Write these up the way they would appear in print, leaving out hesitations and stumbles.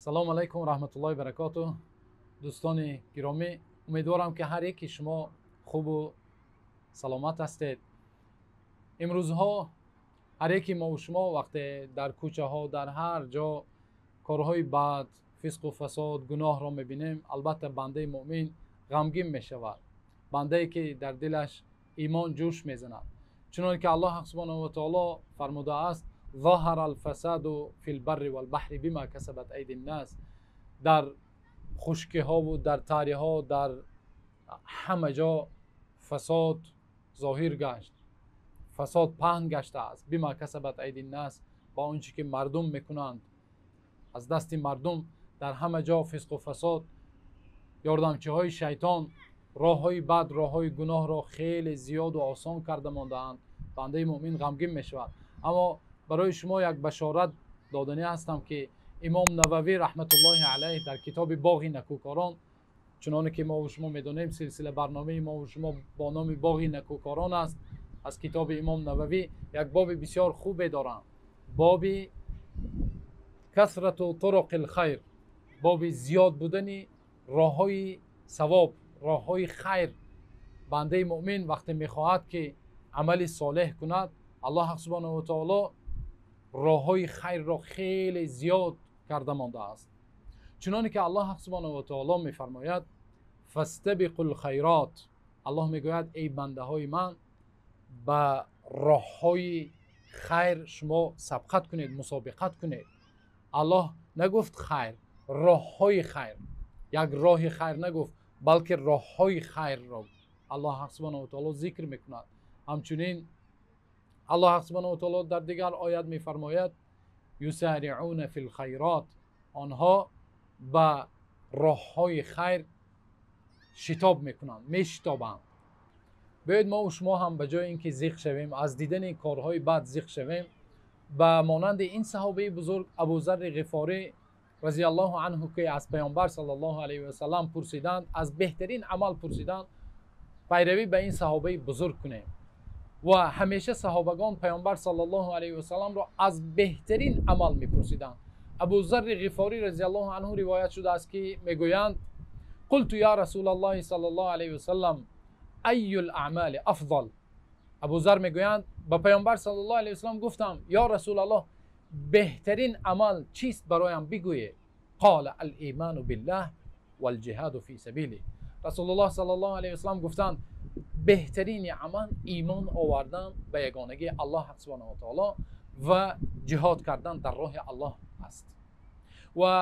Салому алайкум раҳматуллоҳи баракотуҳ. Дӯстони гиромӣ, умедворам, ки ҳар яки шумо хубу саломат ҳастед. Имрӯзҳо ҳар яки мову шумо вақте дар кӯчаҳо, дар ҳар ҷо корҳои бад, фисқу фасод, гуноҳро мебинем, албатта бандаи муъмин ғамгин мешавад, бандае ки дар дилаш имон ҷӯш мезанад, чуноне ки Аллоҳ субҳонаҳу ва таоло фармудааст: ظهر الفساد في البر والبحر بما كسبت أيدي الناس. Дар хушкиҳову дар тариҳо, дар ҳама ҷо фасод зоҳир гашт, фасод паҳн гаштааст. بما كسبت أيدي الناس, ба он чӣ ки мардум мекунанд, аз дасти мардум дар ҳама ҷо фисқу фасод, ёрдамчиҳои шайтон роҳҳои бад, роҳҳои гуноҳро хеле зиёду осон карда мондаанд. Бандаи муъмин ғамгин мешавад. Аммо барои шумо як башорат доданӣ ҳастам, ки имом Нававӣ раҳматуллоҳи алайҳ дар китоби «Боғи накӯкорон», чуноне ки мову шумо медонем, силсила барномаи мову шумо бо номи «Боғи накӯкорон» аст, аз китоби имом Нававӣ як боби бисёр хубе доранд, боби كثرة طرق الخير, боби зиёд будани роҳҳои савоб, роҳҳои хайр. Бандаи муъмин вақте мехоҳад, ки амали солеҳ кунад, Аллоҳ субҳонаҳу ва таоло роҳҳои хайрро хеле зиёд карда мондааст, чуноне ки Аллоҳ субҳонаҳу ва таоло мефармояд: فاستبقوا الخيرات. Аллоҳ мегӯяд: эй бандаҳои ман, ба роҳҳои хайр шумо сабқат кунед, мусобиқат кунед. Аллоҳ нагуфт хайр, роҳҳои хайр, як роҳи хайр нагуфт, балки роҳҳои хайрро Аллоҳ субҳонаҳу ва таоло зикр мекунад. Ҳамчунин Аллоҳ субҳонаҳу ва таоло дар дигар оят мефармояд: يسارعون في الخيرات, онҳо ба роҳҳои хайр шитоб мекунанд, мешитобанд. Биёед, мо шумо ҳам ба ҷои ин ки зиқ шавем, аз дидани корҳои бад зиқ шавем, ба монанди ин саҳобаи бузург Абузарри Ғифорӣ разияллоҳу анҳу, ки аз Паёмбар саллаллоҳу алайҳи васаллам пурсиданд, аз беҳтарин амал пурсиданд, пайравӣ ба ин саҳобаи бузург кунем. Ва ҳамеша саҳобагон Паёмбар саллаллоҳу алайҳи васалламро аз беҳтарин амал мепурсиданд. Абузарри Ғифорӣ разияллоҳу анҳу ривоят шудааст, ки мегӯянд: قلت يا رسول الله صلى الله عليه وسلم أي الأعمال أفضل. Абузар мегӯянд: ба Паёмбар саллаллоҳу алайҳи васаллам гуфтам: ё Расулаллоҳ, беҳтарин амал чист, бароям бигӯед. قال الإيمان بالله والجهاد في سبيله. Расулуллоҳ саллаллоҳу алайҳи васаллам гуфтанд: беҳтарини амал имон овардан ба ягонагии Аллоҳ субҳонаҳу ва таоло ва ҷиҳод кардан дар роҳи Аллоҳ аст. Ва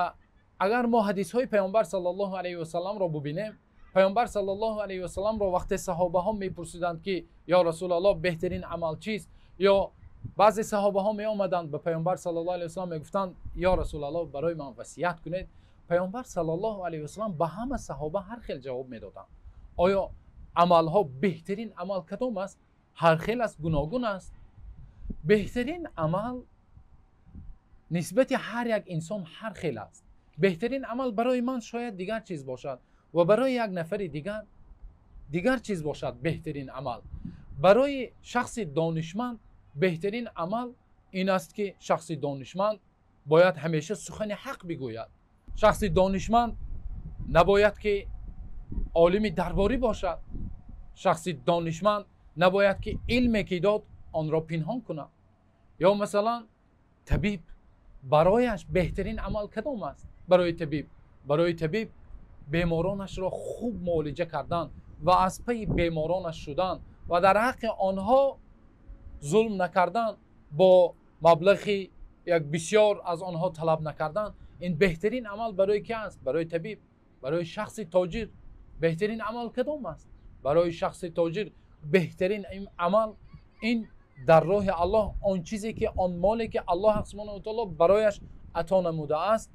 агар мо ҳадисҳои Паёмбар саллаллоҳу алайҳи васалламро бубинем, Паёмбар саллаллоҳу алайҳи васалламро вақте саҳобаҳо мепурсиданд, ки ё Расулаллоҳ, беҳтарин амал чист, ё баъзе саҳобаҳо меомаданд ба Паёмбар саллаллоҳу алайҳи васаллам, мегуфтанд: ё Расулаллоҳ, барои ман васият кунед, Паёмбар саллаллоҳу алайҳи васаллам ба ҳама саҳоба ҳар хел ҷавоб медоданд. Оё амалҳо, беҳтарин амал кадом аст, ҳар хел аст, гуногун аст. Беҳтарин амал нисбати ҳар як инсон ҳар хел аст. Беҳтарин амал барои ман шояд дигар чиз бошад ва барои як нафари дигар дигар чиз бошад. Беҳтарин амал барои шахси донишманд, беҳтарин амал ин аст, ки шахси донишманд бояд ҳамеша сухани ҳақ бигӯяд. Шахси донишманд набояд ки олими дарборӣ бошад. Шахси донишманд набояд ки илме ки дод, онро пинҳон кунад. Ё масалан, табиб, барояш беҳтарин амал кадом аст? Барои табиб беморонашро хуб муолиҷа кардан ва аз пайи беморонаш шудан ва дар ҳаққи онҳо зулм накардан, бо маблағи як бисёр аз онҳо талаб накардан, ин беҳтарин амал барои ки аст? Барои табиб. Барои шахси тоҷир беҳтарин амал кадом аст? Барои шахси тоҷир беҳтарин амал ин дар роҳи Аллоҳ он чизе ки, он моле ки Аллоҳ субҳонаҳу ва таоло барояш ато намудааст,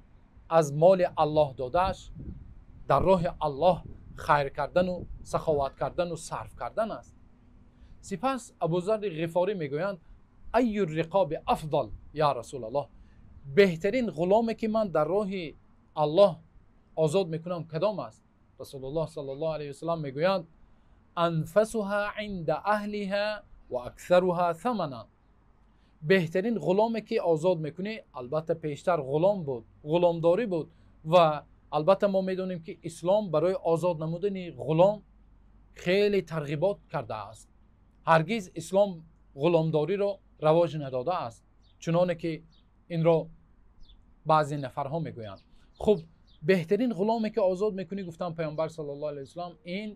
аз моли Аллоҳ додааш дар роҳи Аллоҳ хайр кардану саховат кардану сарф кардан аст. Сипас Абузарри Ғифорӣ мегӯянд: أي الرقاب أفضل يا رسول الله? Беҳтарин ғуломе ки ман дар роҳи Аллоҳ озод мекунам, кадом аст? Расулуллоҳ саллаллоҳу алайҳи васаллам мегӯянд: أنفسها عند أهلها وأكثرها ثمنا. Беҳтарин ғуломе ки озод мекунӣ, албатта пештар ғулом буд, ғуломдорӣ буд ва албатта мо медонем ки ислом барои озод намудани ғулом хеле тарғибот кардааст. Ҳаргиз ислом ғуломдориро равоҷ надодааст, чуноне ки инро баъзе нафарҳо мегӯянд. Хуб, беҳтарин ғуломе ки озод мекунӣ, гуфтанд Паёмбар саллаллоҳу алайҳи васаллам, ин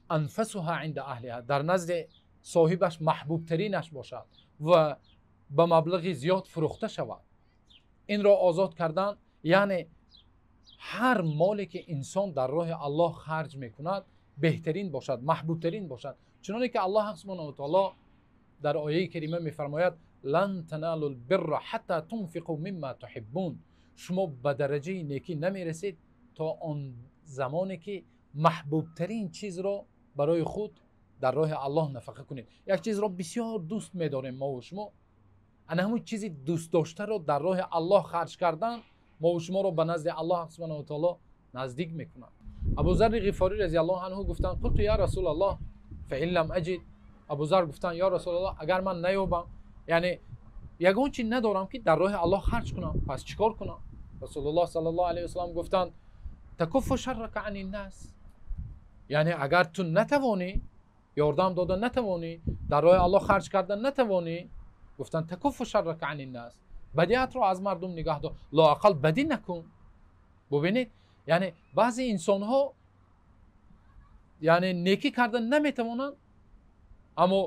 анфасуҳа инда аҳлиҳа, дар назди соҳибаш маҳбубтаринаш бошад ва ба маблағи зиёд фурӯхта шавад. Инро озод кардан, яъне ҳар моле ки инсон дар роҳи Аллоҳ харҷ мекунад беҳтарин бошад, маҳбубтарин бошад. Чуноне ки Аллоҳ субҳонаҳу ва таъоло дар ояи карима мефармояд: лан таналул бирра ҳатта тунфиқу мимма туҳиббун. Шумо ба дараҷаи некӣ намерасед то он замоне ки маҳбубтарин чизро барои худ дар роҳи Аллоҳ нафақа кунед. Як чизро бисёр дӯст медорем мо ва шумо, ана ҳамон чизи дӯстдоштаро дар роҳи Аллоҳ харҷ кардан мо ва шуморо ба назди Аллоҳ субҳонаҳу ва таъоло наздик мекунад. Абузарри Ғифорӣ разияллоҳу анҳу гуфтанд: қулту я Расулаллоҳ фаин лам аҷид. Абузар гуфтанд: ё Расулаллоҳ, агар ман наёбам, яъне ягон чи надорам ки дар роҳи Аллоҳ харҷ кунам, пас чӣ кор кунам? Расулуллоҳ саллаллоҳу алайҳи васаллам гуфтанд: такуффу шаррака ани ннас. Яъне агар ту натавонӣ, ёрдам дода натавонӣ, дар роҳи Аллоҳ харҷ карда натавонӣ, гуфтанд такуффу шаррака ани ннас, бадиатро аз мардум нигаҳ дор, лоақал бадӣ накун. Бубинед, яъне баъзе инсонҳо яъне некӣ карда наметавонанд, аммо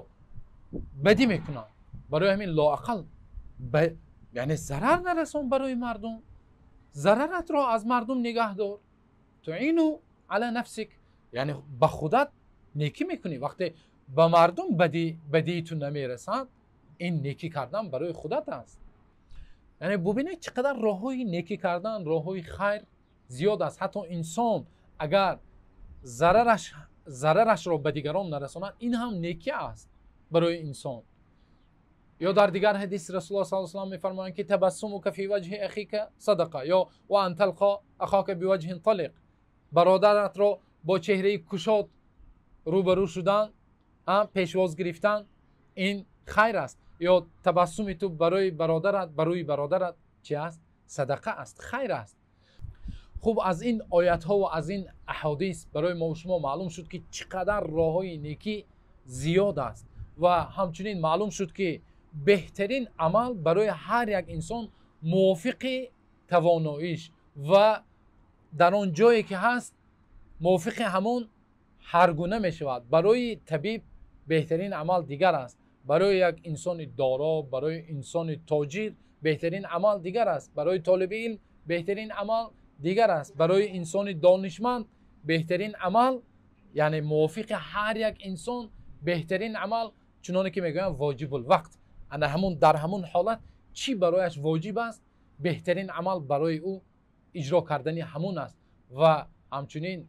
бадӣ мекунанд. Барои ҳамин лоақал яъне зарар нарасон барои мардум, зараратро аз мардум нигаҳ дор. Туину ала нафсик, яъне ба худат некӣ мекунӣ. Вақте ба мардум бадии ту намерасанд, ин некӣ кардан барои худат аст. Яъне бубинед чӣ қадар роҳҳои некӣ кардан, роҳҳои хайр зиёд аст. Ҳатто инсон агар зарарашро ба дигарон нарасонад, ин ҳам некӣ аст барои инсон. Ё дар дигар ҳадис Расулуллоҳ саллаллоҳу алайҳи васаллам мефармоянд ки табассумука фи ваҷҳи ахика садақа, ё ва ан талқа ахака биваҷҳин талиқ. Бародаратро бо чеҳраи кушод рӯбарӯ шудан, пешвоз гирифтан, ин хайр аст. Ё табассуми ту барои бародарат, барои бародарат чи аст? Садақа аст, хайр аст. Хуб, аз ин оятҳо ва аз ин аҳодис барои мо ва шумо маълум шуд ки чӣ қадар роҳҳои некӣ зиёд аст ва ҳамчунин маълум шуд ки беҳтарин амал барои ҳар як инсон мувофиқи тавоноиш ва дар он ҷое ки ҳаст мувофиқи ҳамон ҳар гуна мешавад. Барои табиб беҳтарин амал дигар аст, барои як инсони доро, барои инсони тоҷир беҳтарин амал дигар аст, барои толиби илм беҳтарин амал дигар аст, барои инсони донишманд беҳтарин амал, яъне мувофиқи ҳар як инсон беҳтарин амал, чуноне ки мегӯянд воҷибул вақт, ана ҳамун дар ҳамун ҳолат чӣ барояш воҷиб аст, беҳтарин амал барои ӯ иҷро кардани ҳамун аст. Ва ҳамчунин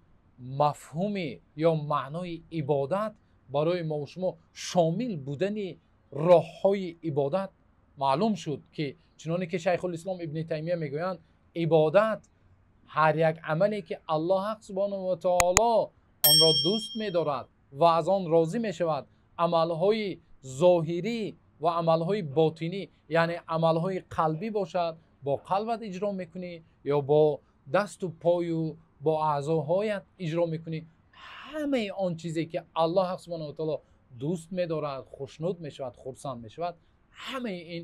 мафҳуми ё маънои ибодат барои мо ва шумо шомил будани роҳҳои ибодат маълум шуд ки чуноне ки Шайхулислом Ибни Таймия мегӯянд, ибодат ҳар як амале ки Аллоҳ субҳонаҳу ва таоло онро дӯст медорад ва аз он розӣ мешавад, амалҳои зоҳирӣ ва амалҳои ботинӣ, яъне амалҳои қалбӣ бошад, бо қалбат иҷро мекунӣ ё бо дасту пою бо аъзоҳоят иҷро мекунӣ, ҳамаи он чизе ки Аллоҳ субҳонаҳу ва таоло дӯст медорад, хушнуд мешавад, хурсанд мешавад, ҳамаи ин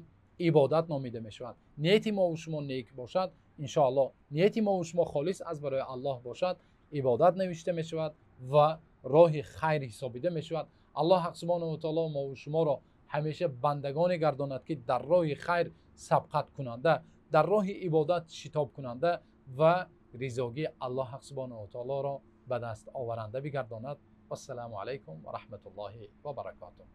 ибодат номида мешавад. Нияти мо ва шумо нек бошад, иншоаллоҳ нияти мо ва шумо холис аз барои Аллоҳ бошад, ибодат навишта мешавад ва роҳи хайр ҳисобида мешавад. Аллоҳ субҳонаҳу ва таоло мо ва шуморо ҳамеша бандагоне гардонад ки дар роҳи хайр сабқаткунанда, дар роҳи ибодат шитобкунанда ва ризогии Аллоҳ субҳонаҳу ва таолоро ба даст оваранда бигардонад. Вассаламу алайкум ва раҳматуллоҳи ва баракотуҳ.